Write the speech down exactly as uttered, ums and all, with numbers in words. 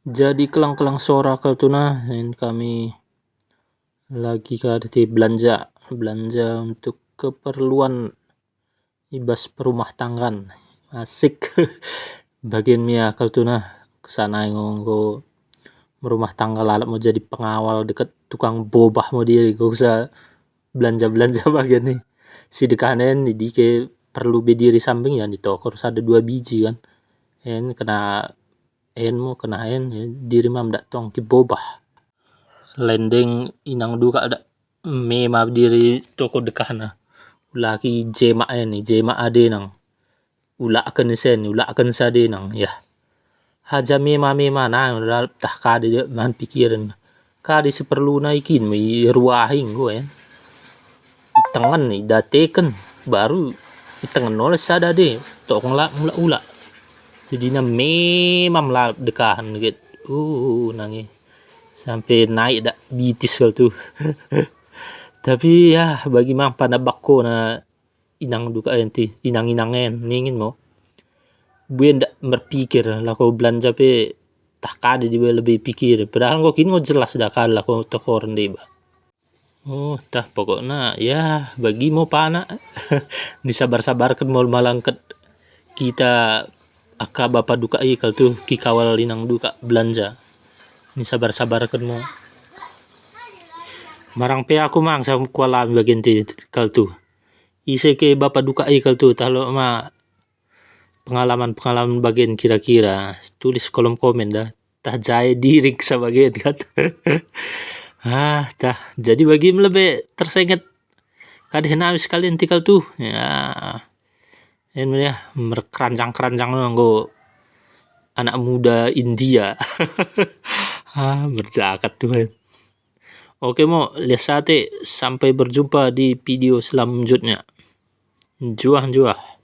Jadi kellang-kellang sora kaltuna, en kami lagi kada ti belanja, belanja untuk keperluan ibas perumah tanggan. Asik. Bagen mo ia kaltuna, kesana enggo merumah tangga lalap mo jadi pengawal dekket tukang bobah mo diri, enggo kusa belanja-belanja bagen i. Sidekkahna en, i dike perlu be diri sambing ia, ni tokor sada dua biji kan. En kena en mo, kena en, diri ma mdak tong kibobah. Lain deng inang Dukak dak mema diri toko dekkahna. Ulaki jemak en, jemak ade nang. Ulakken isen, ulakken sade nang, yah. Haja mema-mema nang, tah kade dak man pikiren. Kade siperluna i kin mo iruahi enggo en. Itengen, idateken, baru itengen ola sada de, tokong la mulak-ulak. Jadina mema lalap dekkahen get. Uh, nangi. Sampe naik dak bitis kaltu. Tapi yah, bagi ma pana bakkona inang Dukak en ti, inang-inang en, ningin mo. Bue ndak merpikir, lako belanja pe tah kade dibalu lebbe pikir. Padahal enggo kin ngo jelas dak kade lako tokoren deba. Oh, tah pokokna, yah, bagi mo pana. Nisabar-sabarken mo mala ngket kita akka bapa Dukak i kaltu, kikawal inang Dukak belanja. Nisabar-sabarken mo. Marang pe aku mangsa kualami bagen ti kaltu. Ise ke bapa Dukak i kaltu, tah lot ma pengalaman-pengalaman bagen kira-kira, tulis kolom komen dah. Tah jae diri kusa bagen kan. Ah, tah. Jadi bagi mo lebbe tersenget kade nami sekalian ti kaltu. Ya. En mo ia, merkeranjang-keranjang enggo anak muda India. Ah, merjakat Tuhan. Oke mo, lias ate, sampai berjumpa di video selanjutnya. Njuah-njuah.